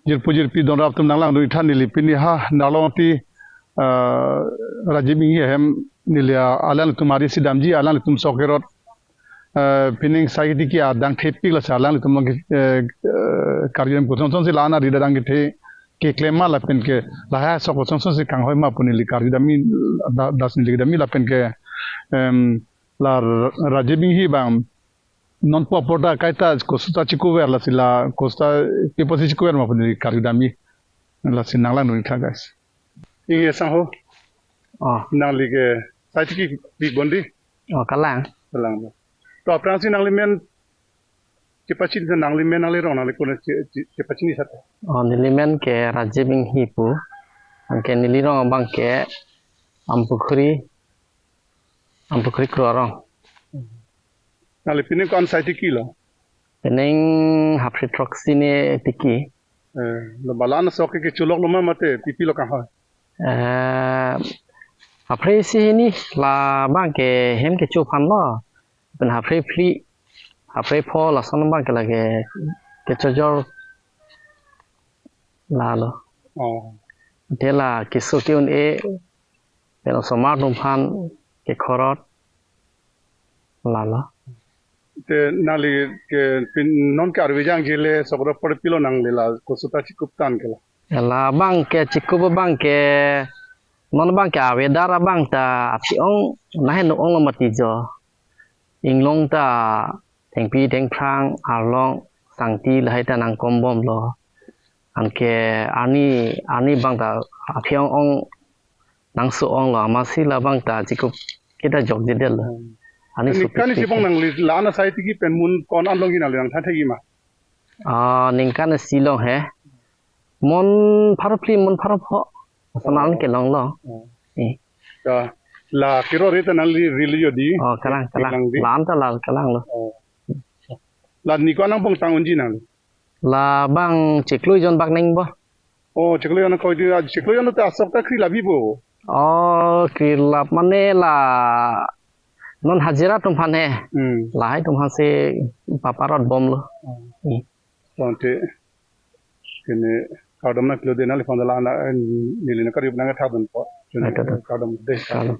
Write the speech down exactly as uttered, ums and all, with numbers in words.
Jirpo jirpi don rap atum nanglang dun itha, neli pini ha Narlong Ati, ah, Rajiv Enghi ahem neli, ah, alanglitum ari si damji, alanglitum sok kerot, ah, pining sai tiki adang thepik lasi alanglitum along ke, eh, eh, karju dam koson son si la-an ari adang kethe keklem ma lapen ke lahai sok koson son si kanghoi ma pu neli karju damji, da-, das neli damji lapen ke, em, la Rajiv Enghi abang non pu apor ta kaita kosta chikuver lasi la kosta kepasi chikuver ma pu neli karju damji, lasi nanglang dun itha guys. Enghi asangho. Oh. Nangli ke sai tiki pik bon di. Oh, kalang. Kalang. To aphrangsi nangli men kepachini, nangli men nangli rong nangli kone che-, che-, kepachini sat. Oh, neli men ke Rajiv Enghi pu. Anke neli rong abang ke Ampukhri, Ampukhri Kro arong. Nangli pining ko-an sai tiki lo? Pining haphre throksi ne tiki. Eh, lo ba la-an sok ke kecholok lo ma mate pipi lo kanghoi? Eh, haphre isi hini labang ke hem kecho aphan lo. Pen haphre phli, haphre pho lason abang ke lake kechojor lalo. Oh. Te la keso ke-un-e, pen osomar atum aphan kekhorot lalo. Te nangli ke pin non ke arve jangje le sok kerot apor pilo nangli la kosta chikup tan ke la? Labang ke chikup abang ke non abang ke avedar abang ta aphi ong, lahai no ong lo mati jo. Inglong ta thengpi thengphrang arlong sangti lahai ta nangkombom lo. Anke arni, arni abang ta aphi ong ong nangso ong lo, amatsi labang ta chikup kita jokjedet lo. Hmm. Ani ningkan isi bang nangli la-an asai tiki pen mun ko-an along ke nangli nangthan thekji ma? Ah, ningkan isi along he. Mun pharo phli, mun pharo pho. Ason an kelong lo. Hmm. Eh. Ya, la kiro reta nangli rili jo di. Oh, kalang, kalang. Lang di. La-an ta la kalang lo. Oh. La ni ko-an nangpong tang unji nangli? Labang chiklo jon bak neng bo. Oh, chiklo jon ko di, chiklo jon ta asok ta kri labi bo. Oh, kri lap mane la non hajira atum aphan he. Hmm. Lahai atum aphan si paparot bom lo. Hmm. Hmm. Ante kene kardom nangklo de, nangliphan la-an, eh, neli nangkarju nangkethak dunpo. Ato, ato. Kardom de. Kardom.